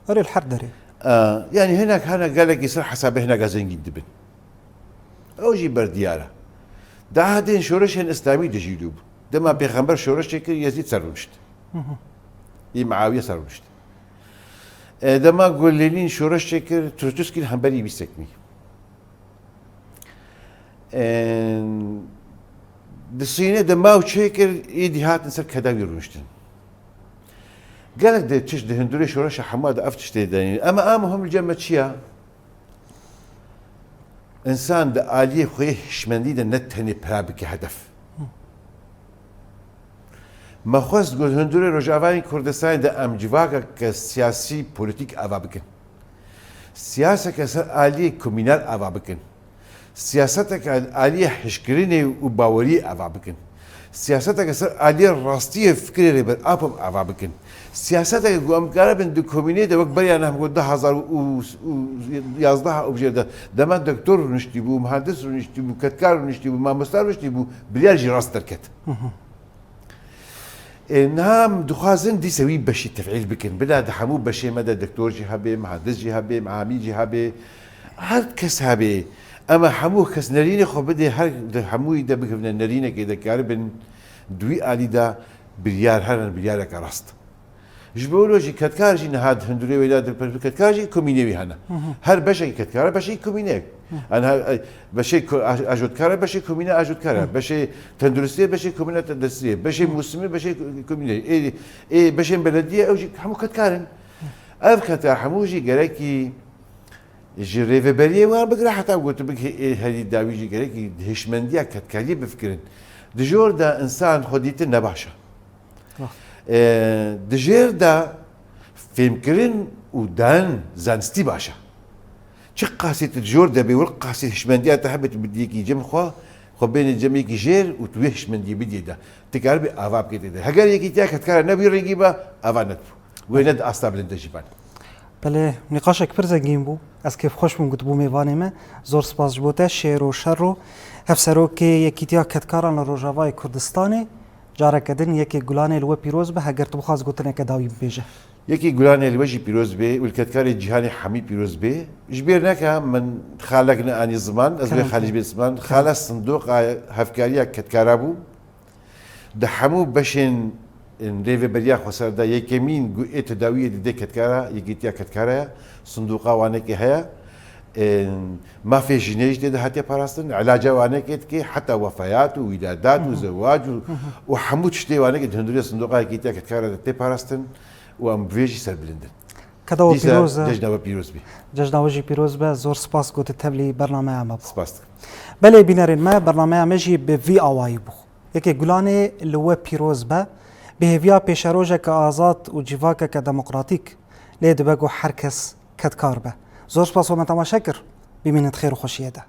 Erê li her derê. E, yanî hinek hene gelekî ser hesabê hineka zengîn dibin. Ew jî berdiyar e. Di ehdên şoreşên îslamî de jî lû bû. Dema pêxember şoreşê kir, Yezîd ser rûnişt. Î Miawiye ser rûnişt. E, dema ku Lenîn şoreşê kir, Troçkî li hemberî wî seknî. E, di Sînê dema û çêkir, êdî hatin ser keda wî rûniştin. Gelek di tişt di hundirê şoreşa hema de ev tiştê denîn. Ema a muhim li cem me çi ya? Însan di aliyê xwe yê hişmendî de ne tenê pira bike hedef. Me xwest ku hundirê Rojavayên Kurdistanê de em civakeke siyasî, polîtîk ava bikin. Siyaseke ser aliyê komînal ava bikin. Siyaseteke aliyê hişkirinê û baweriyê ava bikin. Siyaseteke ser aliyê rastiyê fikirê Rêber Apo ava bikin. Siyaseteke ku em karibin di komînê de wek beriya niha ku du hezar û yazdeh û bijêr de dema doktor rûniştî bû, muhendis rûniştî bû, kedkar rûniştî bû, mamosta rûniştî bû, biryar jî rast derket. Ê, niha em dixwazin dîse wî beşî tefîl bikin. Bila di hemû beşê me de doktor jî hebe, muhendis jî hebe, amî jî hebe, her kes hebe. Ema hemû kes nerînê xwe bidê, her di hemûyî de bikevine nerînekê de karibin di wî alî de biryar herin, biryareke rast. Ji bo wilo jî kedkar jî niha di hundirê wê de, kedkar jî komînê wî hene. Her beşekî kedkar e, beşekî komîne ye. An her, e, beşê ko-, aj-, ajotkar e, beşê komîne ajotkar e. Beşê tenduristiyê, beşê komîne tenduristiyê. Beşê mûsimê, beşê komîne. Ê, ê, beşên belediyê, ew jî hemû kedkar in. Ev kedkar hemû jî gerekî ji rêveberiyê wan bigire heta gotibik ê herî dawî jî gerekî hişmendiya kedkariyê bifikirin. Di jor de însan xwedîtin ne baş e. Rast. Ê, di jêr de fêmkirin û dan zanistî baş e. Çi qasî tu di jor de bê, wir qasî hişmendiya te hebe, tu bidiyekî cem xwe, xwe bênî cem yekî jêr û tu wê hişmendiyê bidiyê de. Tu karibî ava bikê tê de. Heger yekîtiya kedkara ne wî rengî be, ava nedibû. Wê ne di asta bilind de jî ben. Belê, nîqaşek pir zengîn bû. Ez kêfxweş bûm ku tu bû mêvanê me. Zor spas ji bo te, Şêro Şerro, Hevserokê Yekîtiya Kedkaran li Rojavayê Kurdistanê. Careke din yekê Gulanê li we pîroz be, heger tu bixwaz gotineke dawî bibêje. Yekê Gulanê li we jî pîroz bê û li kedkarê cîhanê hemî pîroz bê. Ji bîr neke, min xalek neanî ziman, ez wê Kerem xalê ji bîr ziman. Kerem. Xale sindoqa hevkariya kedkara bû. Di hemû beşên, ên, rêveberiya xweser de yekemîn ku ê tedawiyê didê kedkara, yekîtiya kedkara ye, sindoqa wanekê heye. Ên, mafê jinê jî tê de hatiye parastin, ilaca wanekê dike, heta wefayat û wîladat û zewac û, û hemû tiştê wanekê di hundirê sindoqa yekîtiya kedkara de tê parastin û em bi vê jî serbilind in. Keda we pîroz e. Dîsa cejna we pîroz bî. Cejna we jî pîroz be. Zor spas ku tu tevlî bernameya me bû. Spas dikim. Belê bînerên me, bernameya me jî bi vî awayî bû. Yekê Gulanê li we pîroz be, bi hêviya pêşerojeke azad û civakeke demokratîk lê dibe ku her kes kedkar be. Zor spas we me temaşe kir, bimînin di xêr û xweşiyê de.